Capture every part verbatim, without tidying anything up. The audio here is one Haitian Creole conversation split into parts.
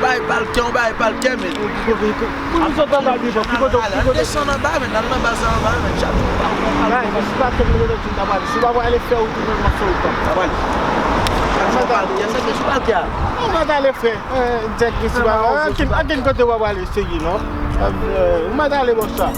Bay palkè, on bay palkè, men. Pou nou sot anba devan, ki kote, ki kote? Desann anba, men, al nan baz la anba, men. Chak jou pa ou. Bay, men si pa kè m rete tout ta pale. Si w pa prale fè ou tou, men m ap fè ou tan. Ta pale. Chak jou pa ou. Chak jou pa ou. Ou mèt ale, frè. Tèt ki sou ba. Ankenn, ankenn kote w ap prale, serye, non. Ou mèt ale, bòs la.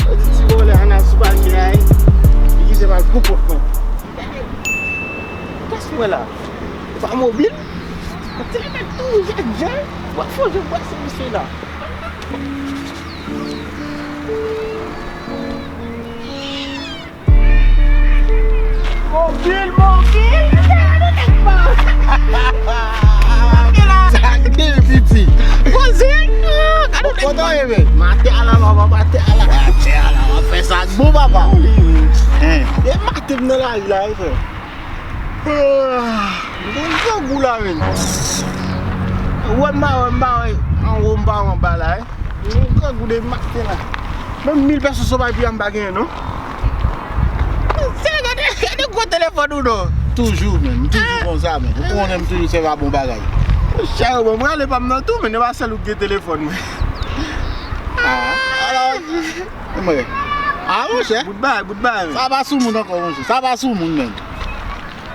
Yo di ti vòlè a nan sou pake a, li kite m al pou kont mwen. Kiyès mwen la? E pa mobil? Ti nèg tou jèn jèn. W ap fè yon jèn bwase misye la. Mobil, mobil, gade nèg pa. Sa k gen piti. Poze. Gade nèg pa. Mate ala, mate ala. Mate ala, w ap fè sa k bon, papa. Wi, wi. E mate m nan lari la, wi, frè. Bon, grangou la, menm. Wè m pa wè, m pa wè. Anwo m pa wè anba la, wi. Yon grangou de maten la. Menm mil pèso sou papye a m pa genyen, non. Se gade, gade gwo telefòn ou non. Toujou, menm. M toujou konsa, menm. Ou konnen m toujou sèvi a bon bagay. Chè, bon, mwen ale pa m nan tou, men e pa sèl ou ki gen telefòn, mwen. Ah, alò, mwen. Ah, monchè. Bout bagay, bout bagay, menm. Sa pa sou moun ankò, monchè. Sa pa sou moun, menm.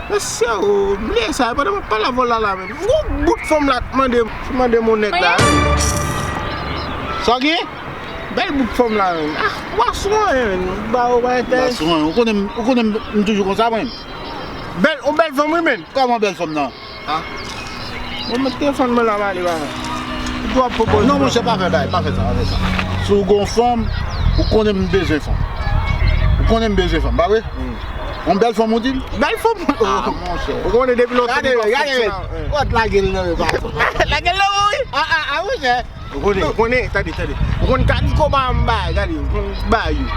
Mesye, o, m bliye sa, pandan m ap pale avè w la, la, menm. Gon bout fanm la k mande, ki mande m yon nèg la, menm. Sa w gen? Bèl bout fanm la, menm. Ah, ou pa sou anyen, menm. Ou ba, ou pa enterese. Ou pa sou anyen. Ou konnen m, ou konnen m, m toujou konsa, mwen. Bèl, yon bèl fanm, wi, menm. Kòman bèl fanm nan? Ah. Bon, met telefòn mwen la, m ale, papa. Ou ap pwopoze. Non, monchè, pa fè bagay, pa fè sa, pa fè sa. Si w gon fanm, ou konnen m bezwen fanm. Ou konnen m bezwen fanm, pa vre? Wi. Yon bèl fanm, ou di m? Bèl fanm? Ah, monchè. Ou konnen depi lontan. Gade, gade, gade. Ou ap lage l nan men, papa. Lage l nan men, wi. Ah, ah, ah, monchè. Ou konnen, ou konnen, tande, tande. Ou konn kadi koba m bay, gade, ou konn bay yo.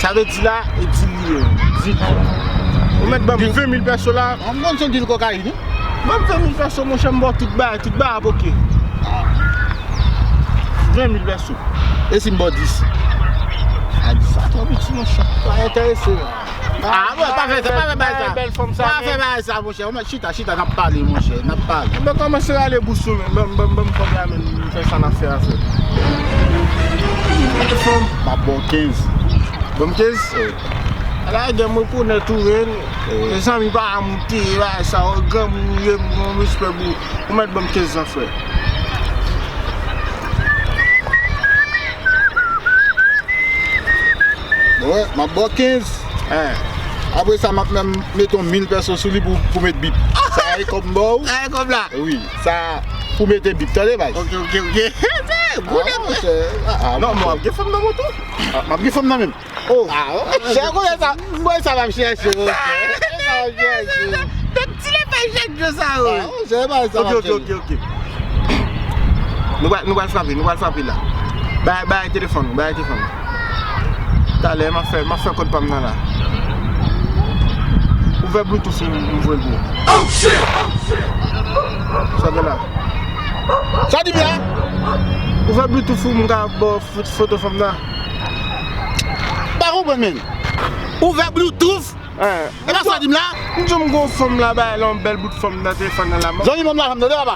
Sa vle di la, e di li, e di li. Ou mèt ban m ven mil pèso la. An, m konn se dil kokayin, wi. Ban m ven mil pèso, monchè, m ba w tout bagay, tout bagay ap oke. Ven mil pèso. E si m ba w dis? A, dis sa twò piti, monchè. Pa enterese, non. Ah, bon, pa fè sa, pa fè bagay sa. Bèl fanm sa, pa fè bagay sa, monchè. Chita, chita, n ap pale, monchè, n ap pale. Mwen kòmanse rale bous ou, men. Ban m, ban m, ban m kòb la, men, m fè sa n ap fè a, frè. M ap ba w kenz. Ban m kenz? Wi. Ala, gen m rekonèt ou, men. Wi. Mezanmi, pa moute, bagay sa, o, granmoun ou ye, m gon respè pou ou. Ou mèt ban m kenz lan, frè. Wi, m ap ba w kenz. Apre sa, m ap menm mete yon mil pèso sou li pou, pou met bip. Sa a e kòb m ba w. Sa a e kòb la? Wi, sa pou mete bip. Tande, baz? Ok, ok, ok. Gwo nèg. Ah, monchè. Ah, ah, non, men w ap gen fanm nan men w tou. Ah, m ap gen fanm nan menm. Oh. Ah, chè, konnen sa. Mwen sa m ap chèche, monchè. Sa m ap chèche. Donk, ti lè fè jèt yo sa, wi. Ah, monchè, e pa sa m ap chèche. Ok, ok, ok, ok. Nou pral, nou pral frape, nou pral frape la. Bay, bay telefòn ou, bay telefòn ou. Talè, m ap fè, m ap fè kòd pa m nan la. Ouvè Bluetooth ou, m voye l pou ou. Oh, shit! Sa gen la? Sa di m la? Ouvè Bluetooth ou, m ka ba w fo-, foto fanm nan. Pa konprann, men. Ouvè Bluetooth? E pa sa di m la? M di w m gon fanm la, bay la yon bèl bout fanm nan telefòn nan la. Zanmi, ban m lajan m, tande, papa.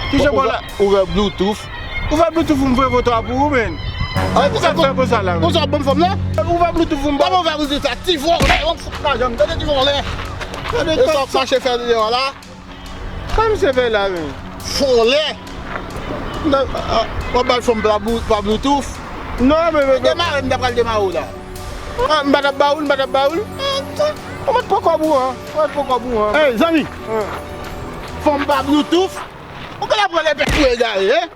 Ki jan w la? Ouvè Bluetooth. Ouvè Bluetooth ou, m voye foto a pou ou, men. Sa k fè konsa la, men? Konsa w ap ban m fanm nan? Ouvè Bluetooth ou, m ba w. Kòman ouvè Bluetooth sa? Ti vòlè, w ap fout lajan m, tande ti vòlè. E sa w ap mache fè deyò la? Sa misye fè la, men? Vòlè. W ap bay fanm pa Bluetooth? Non, men, men, demare, m ta pral demare w la. Ah, m pa t ap ba ou l, m pa t ap ba ou l. Ou mèt pran kòb ou an, ou mèt pran kòb ou an. Ey, zanmi. Fanm pa Bluetooth. Ou genlè pran lèpè pou egare, en?